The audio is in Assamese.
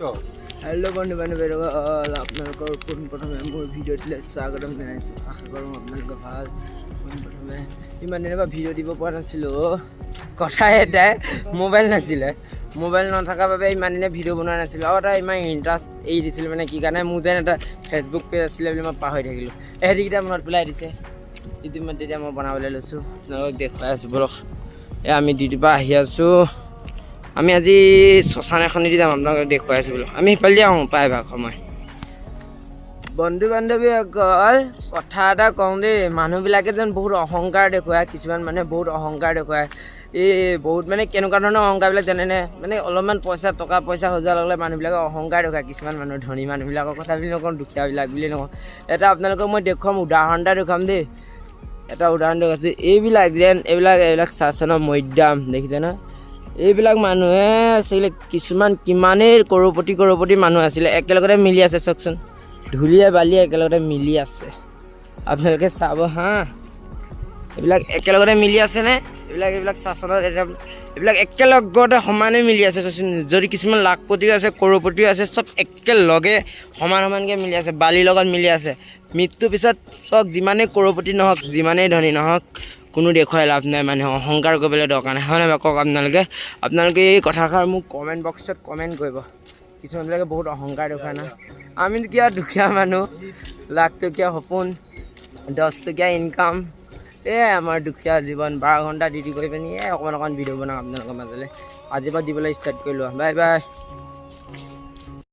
হেল্ল' বন্ধু বান্ধৱীসকল, আপোনালোকৰ পোনপ্ৰথমে মোৰ ভিডিঅ'টোলৈ স্বাগতম জনাইছোঁ। আশা কৰোঁ আপোনালোকে ভাল। পোনপ্ৰথমে ইমান দিনৰ পৰা ভিডিঅ' দিব পৰা নাছিলোঁ। কথা এটাই, মোবাইল নাছিলে। মোবাইল নথকাৰ বাবে ইমান দিনে ভিডিঅ' বনোৱা নাছিলোঁ আৰু এটা ইমান ইণ্টাৰেষ্ট এৰি দিছিলোঁ। মানে কি কাৰণে, মোৰ যেন এটা ফেচবুক পেজ আছিলে বুলি মই পাহৰি থাকিলোঁ। এহেঁতিকেইটা মনত পেলাই দিছে ইতিমধ্যে। তেতিয়া মই বনাবলৈ লৈছোঁ, আপোনালোকক দেখুৱাই আছোঁ। ব'লক। এই আমি ডিউটিৰ পৰা আহি আছোঁ। আমি আজি শ্মশান এখনেদি যাম, আপোনালোকক দেখুৱাই আছোঁ বোলো। আমি সিফালেদি আহোঁ প্ৰায়ভাগ সময়। বন্ধু বান্ধৱীসকল, কথা এটা কওঁ দেই। মানুহবিলাকে যেন বহুত অহংকাৰ দেখুৱায়। কিছুমান মানুহে বহুত অহংকাৰ দেখুৱায়। এই বহুত মানে কেনেকুৱা ধৰণৰ অহংকাৰবিলাক জানেনে? মানে অলপমান পইচা, টকা পইচা হৈ যোৱাৰ লগে লগে মানুহবিলাকে অহংকাৰ দেখুৱায়। কিছুমান মানুহ, ধনী মানুহবিলাকৰ কথা বুলি নকওঁ, দুখীয়াবিলাক বুলি নকওঁ। এটা আপোনালোকক মই দেখুৱাম, উদাহৰণ এটা দেখুৱাম দেই। এটা উদাহৰণ দেখুৱাইছোঁ। এইবিলাক যেন এইবিলাক চাচনৰ মৈদাম দেখিছে ন? এইবিলাক মানুহে আছিলে, কিছুমান কিমানেই কৰোৰপতি কৰোৰপতি মানুহ আছিলে, একেলগতে মিলি আছে। চাওকচোন, ধূলিয়ে বালিয়ে একেলগতে মিলি আছে। আপোনালোকে চাব হা, এইবিলাক একেলগতে মিলি আছেনে? এইবিলাক চাচনত এতিয়া এইবিলাক একেলগতে সমানে মিলি আছে। চাওকচোন, যদি কিছুমান লাখপতিও আছে, কৰোৰপতিও আছে, চব একেলগে সমান সমানকৈ মিলি আছে, বালিৰ লগত মিলি আছে। মৃত্যুৰ পিছত চাওক, যিমানেই কৰোৰপতি নহওক, যিমানেই ধনী নহওক, কোনো দেখুৱাই লাভ নাই। মানুহে অহংকাৰ কৰিবলৈ দৰকাৰ নাই, হয় নাই বাৰু কওক আপোনালোকে? আপোনালোকে এই কথাষাৰ মোক কমেণ্ট বক্সত কমেণ্ট কৰিব। কিছুমানবিলাকে বহুত অহংকাৰ দেখুৱায় ন? আমি কিয় দুখীয়া মানুহ, লাখ টকীয়া সপোন, 10 টকীয়া ইনকাম, এয়াই আমাৰ দুখীয়া জীৱন। 12 ঘণ্টা ডিউটি কৰি পিনি এই অকণমান অকণমান ভিডিঅ' বনাওঁ আপোনালোকৰ মাজলৈ। আজিৰ পৰা দিবলৈ ষ্টাৰ্ট কৰিলোঁ। Bye bye.